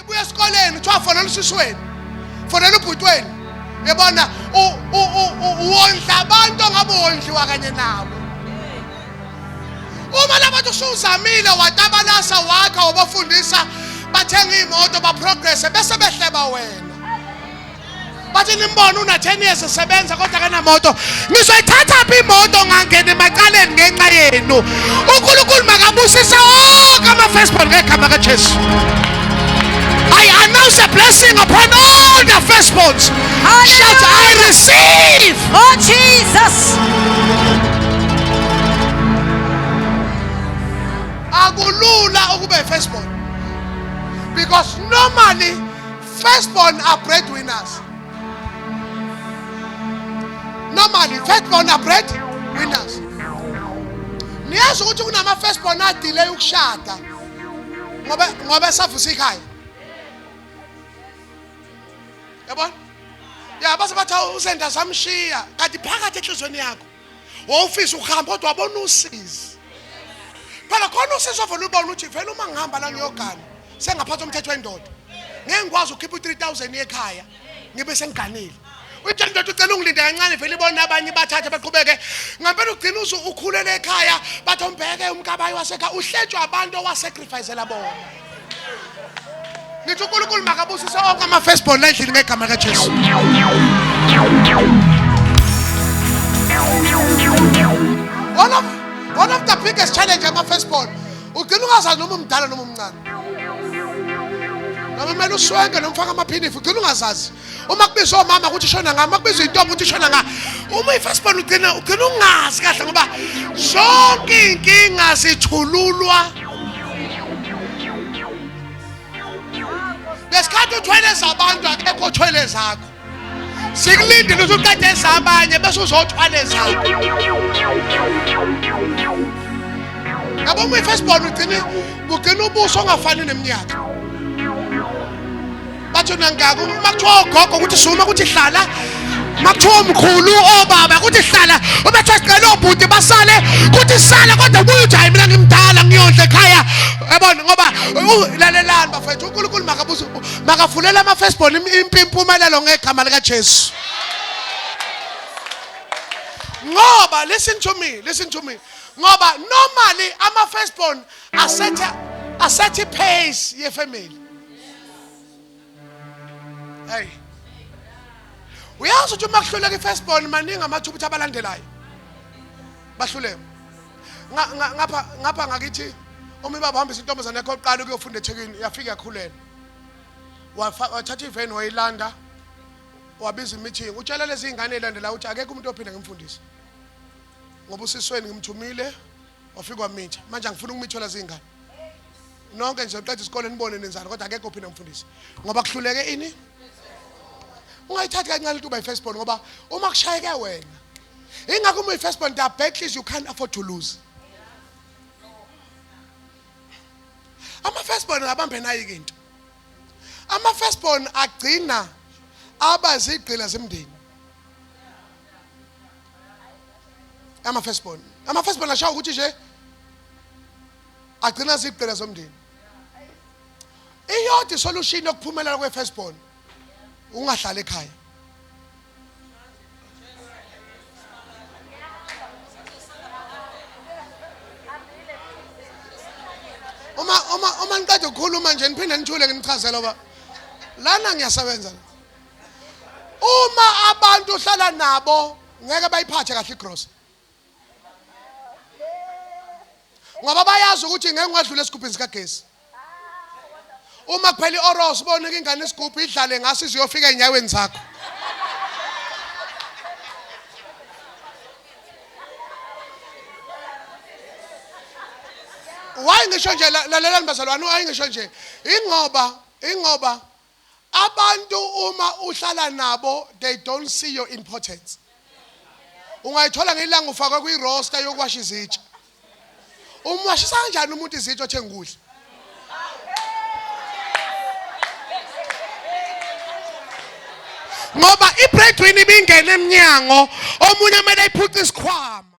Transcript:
Ibuya esikoleni kuthiwa fonela usisi wenu, fonela ubhuti wenu. Yabona, wondla abantu ongabe wondliwa kanye nabo. Uma labantu usuzamile watabalasa wakha wabafundisa bathenga iy'moto baprogresse bese behleba wena. Bathi nimbona una 10 years esebenza kodwa akanamoto. Ngizoyithatha phi imoto ngangena emacaleni ngenxa yenu. uNkulunkulu makabusise wonke ama-firstborn ngegama kaJesu. I announce a blessing upon all the firstborns. Shout, I receive. Oh Jesus. Akulula ukuba i-firstborn. Because normally firstborn are breadwinners. Normally firstborn are breadwinners. Niyazi ukuthi kunama firstborn adelay ukushada ngoba esavusa ikhaya. Yabona? Ya base bathi usenda samshiya kanti phakathi enhlizweni yakho wawufisa ukuhamba kodwa wabona usizi. Phela khona usizi ovele ubona ukuthi vele uma ngihamba la ngiyogana sengaphatha umthetho wendoda. Ngeke ngikwazi ukukhipha u3000 ekhaya ngibe sengiganile. Uyitshela indoda ucela ungilinde kancane vele ibona abanye bathathe baqhubeke. Ngempela ugcina uze ukhulele ekhaya bathi umbheke umkabayi wasekhaya uhletshwa abantu owasacrificela bona. Ngithi uNkulunkulu makabusise onke ama-firstborn la endlini ngegama likaJesu. One of the biggest challenge ama-firstborn ugcina ungazazi noma umdala noma umncane. Noma kumele uswenke noma ufake amaphinifa ugcina ungazazi. Uma kubizwa omama ukuthi shona ngami, uma kubizwa intombi ukuthi shona ngami. Uma uyi-firstborn ugcina ungazi kahle ngoba zonke iy'nkinga zithululwa ngesikhathi uthwele ezabantu akekho othwele ezakho. Sikulindile ukuthi uqede ezabanye bese uzothwala ezakho. Yabo uma uyi-firstborn ugcina ubuso ongafani neminyaka. Bathi nangaka uma kuthiwa ogogo ukuthi suma ukuthi hlala, uma kuthiwa omkhulu obaba ukuthi hlala, uma kuthiwa sicela obhuti basale kuthi sala, kodwa ubuye uthi hayi mina ngimdala ngiyondla ekhaya. Yabona ngoba lalelani bafethu, uNkulunkulu makabuze makavulela ama-firstborn impumelelo ngegama likaJesu. Ngoba listen to me, listen to me. Ngoba normally ama-firstborn asethe pace ye-family. Hey. Uyazi ukuthi uma kuhluleka i-firstborn maningi amathuba ukuthi abalandelayo bahluleke. Ngapha ngakithi uma ubaba uhambisa intombazane yakhe oqala ukuyofunda eThekwini yafika yakhulelwa. Wathatha iveni wayilanda wabiza i-meeting utshela lezi zingane ezilandelayo ukuthi akekho umuntu ophinda ngimfundise. Ngoba usisweni ngimthumile wafika wamitha. Manje angifuni ukumithola zingane. Nonke nje uqeda isikole nibone nenzani kodwa akekho ophinda ngimfundise. Ngoba kuhluleke ini? Ungayithathi kancane into uba i-firstborn ngoba uma kushayeke wena. Ingakho uma uyi-firstborn there are battles you can't afford to lose. Ama-firstborn abambe nayo into. Ama-firstborn agcina aba zigqila zemndeni. Ama-firstborn. Ama-firstborn ashaya ukuthi nje agcina zigqila zomndeni. Iyodwa isolution yokuphumelela kwe-firstborn ungahlali ekhaya. Uma niqeda ukukhuluma nje niphinde nithule nginichazele ngoba lana ngiyasebenza. Uma abantu uhlala nabo ngeke bayiphathe kahle igrosa. Ngoba bayazi ukuthi ngeke ungadlula esigubhini sikagesi. Uma kuphela i-oros ubone ingane isigubhu idlale ngaso iziyofika ezinyaweni zakho. Why ngisho nje lalelani bazalwane, why ngisho nje ingoba abantu uma uhlala nabo they don't see your importance. Ungayithola ngelanga ufakwe kwi-roster yokuwasha izitsha. Umwashisa kanjani umuntu izitsha othenga ukudla? Ngoba i-breadwinner ibingena emnyango, omunye kumele ayiphuce isikhwama.